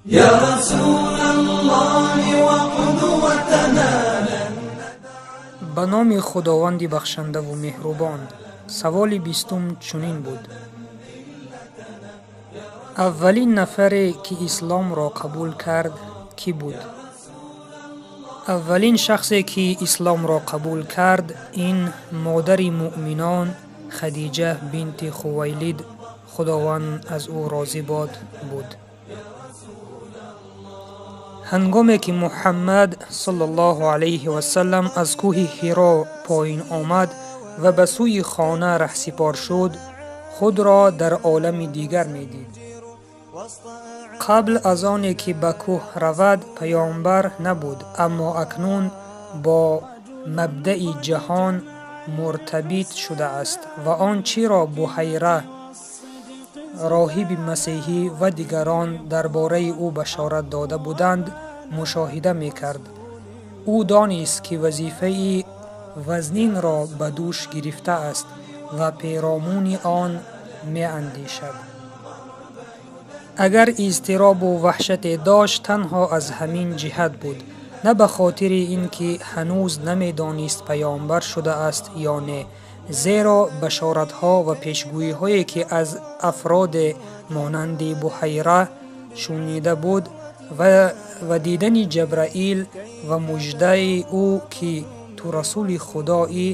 يا رسول الله وقدوتنا. Ба номи Худованди бахшандаву меҳрубон. Саволи бистум чунин буд: аввалин нафаре, ки исломро қабул кард, кӣ буд? Аввалин шахсе, ки исломро қабул кард, ин модари муъминон Хадиҷа бинти Хувайлид, Худованд аз ӯ розӣ бод, буд. Ҳангоме ки Муҳаммад саллаллоҳу алайҳи васаллам аз кӯҳи Ҳиро поин омад ва ба сӯи хона раҳсипор шуд, худро дар олами дигар медид. Қабл аз оне ки ба кӯҳ равад, паёмбар набуд, аммо акнун бо мабдаи ҷаҳон муртабит шудааст ва он чиро Буҳайра, роҳиби масеҳӣ ва дигарон дар бораи ӯ башорат дода буданд, мушоҳида мекард. Ӯ донист, ки вазифаи вазнинро ба дӯш гирифтааст ва перомуни он меандешад. Агар изтиробу ваҳшате дошт, танҳо аз ҳамин ҷиҳат буд, на ба хотири ин ки ҳанӯз намедонист паёмбар шудааст ё не, зеро башоратҳо ва пешгӯиҳое, ки аз афроде монанди Буҳайра шунида буд ва дидани Ҷабраил ва муждаи ӯ, ки ту расули худоӣ,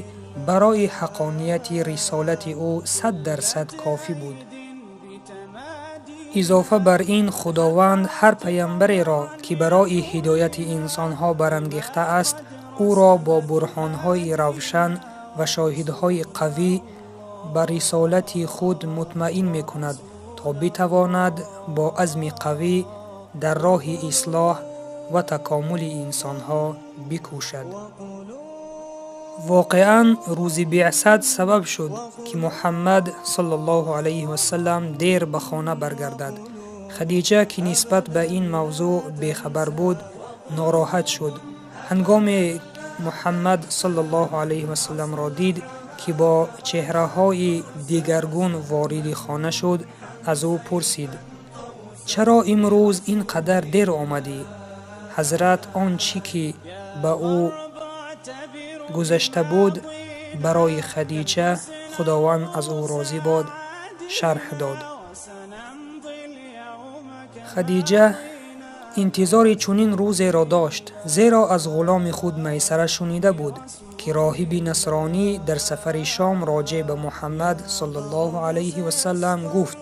барои ҳаққонияти рисолати ӯ 100% кофӣ буд. Изофа бар ин, Худованд ҳар паямбареро, ки барои ҳидояти инсонҳо барангехтааст, ӯро бо бурҳонҳои равшан ва шоҳидҳои қавӣ ба рисолати худ мутмаин мекунад, то битавонад бо азми қавӣ дар роҳи ислоҳ ва такомули инсонҳо бикӯшад. Воқеан, рӯзи беъсат сабаб шуд, ки Муҳаммад саллаллоҳу алайҳи васаллам дер ба хона баргардад. Хадиҷа, ки нисбат ба ин мавзӯъ бехабар буд, нороҳат шуд. Ҳангоме Муҳаммад саллаллоҳу алайҳи васалламро дид, ки бо чеҳраҳои дигаргун вориди хона шуд, аз ӯ пурсид: чаро имрӯз ин қадар дер омадӣ? Ҳазрат он чӣ ки ба ӯ гузашта буд, барои Хадиҷа, Худованд аз ӯ розӣ бод, шарҳ дод. Хадиҷа интизори чунин рӯзеро дошт, зеро аз ғуломи худ Майсара шунида буд, ки роҳиби насронӣ дар сафари Шом роҷеъ ба Муҳаммад саллаллоҳу алайҳи васаллам гуфт: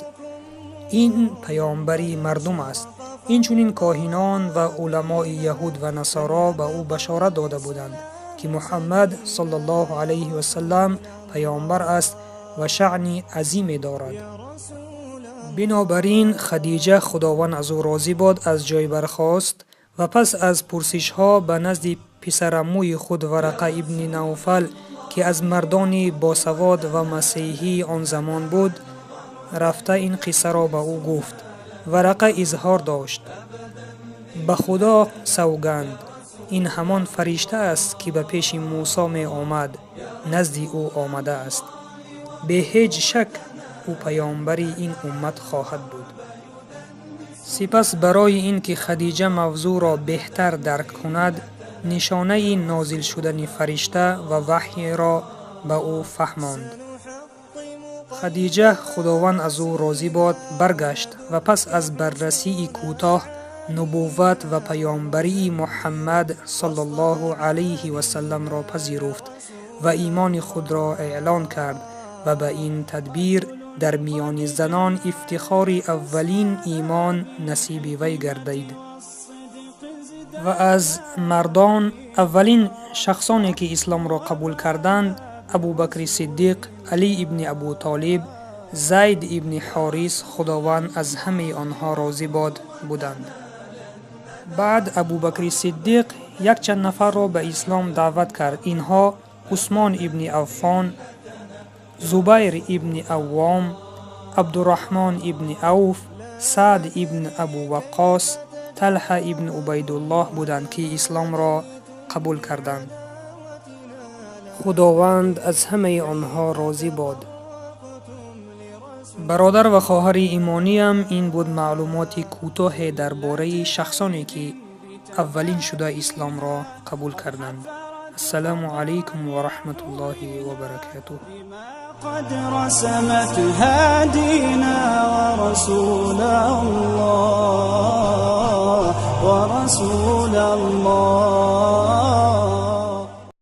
ин паёмбари мардум аст. Инчунин коҳинон ва уламои яҳуд ва насоро ба ӯ башорат дода буданд, ки Муҳаммад саллаллоҳу алайҳи васаллам паёмбар аст ва шаъни азиме дорад. Бинобар ин Хадиҷа, Худованд аз ӯ розӣ бод, аз ҷой бархост ва пас аз пурсишҳо ба назди писарамӯи худ Варақа ибни Навфал, ки аз мардони босавод ва масеҳии он замон буд, рафта ин қиссаро ба ӯ гуфт. Варақа изҳор дошт: ба Худо савганд, ин ҳамон фаришта аст, ки ба пеши Мусо меомад, назди ӯ омадааст. Бе ҳеҷ шак ӯ паёмбари ин уммат хоҳад буд. Сипас барои ин ки Хадиҷа мавзӯъро беҳтар дарк кунад, нишонаи нозил шудани фаришта ва ваҳйро ба ӯ фаҳмонд. Хадиҷа, Худованд аз ӯ розӣ бод, баргашт ва пас аз баррасии кӯтоҳ нубувват ва паёмбарии Муҳаммад саллаллоҳу алайҳи васалламро пазируфт ва имони худро эълон кард ва ба ин тадбир дар миёни занон ифтихори аввалин имон насиби вай гардид. Ва аз мардон аввалин шахсоне, ки исломро қабул карданд, Абубакри Сиддиқ, Алӣ ибни Абу Толиб, Зайд ибни Ҳорис, Худованд аз ҳамаи онҳо розӣ бод, буданд. Баъд Абубакри Сиддиқ якчанд нафарро ба ислом даъват кард. Инҳо Усмон ибни Аффон, Зубайр ибни Аввом, Абдурраҳмон ибни Авф, Саъд ибн Абу Ваққос, Талҳа ибн Убайдуллоҳ буданд, ки исломро қабул карданд. Худованд аз ҳамаи онҳо розӣ бод. Бародар ва хоҳари имониям, ин буд маълумоти кӯтоҳе дар бораи шахсоне, ки аввалин шуда исломро қабул карданд. Ассалому алайкум ва раҳматуллоҳи ва баракатуҳ. قد رسمت هادينا ورسول الله، ورسول الله.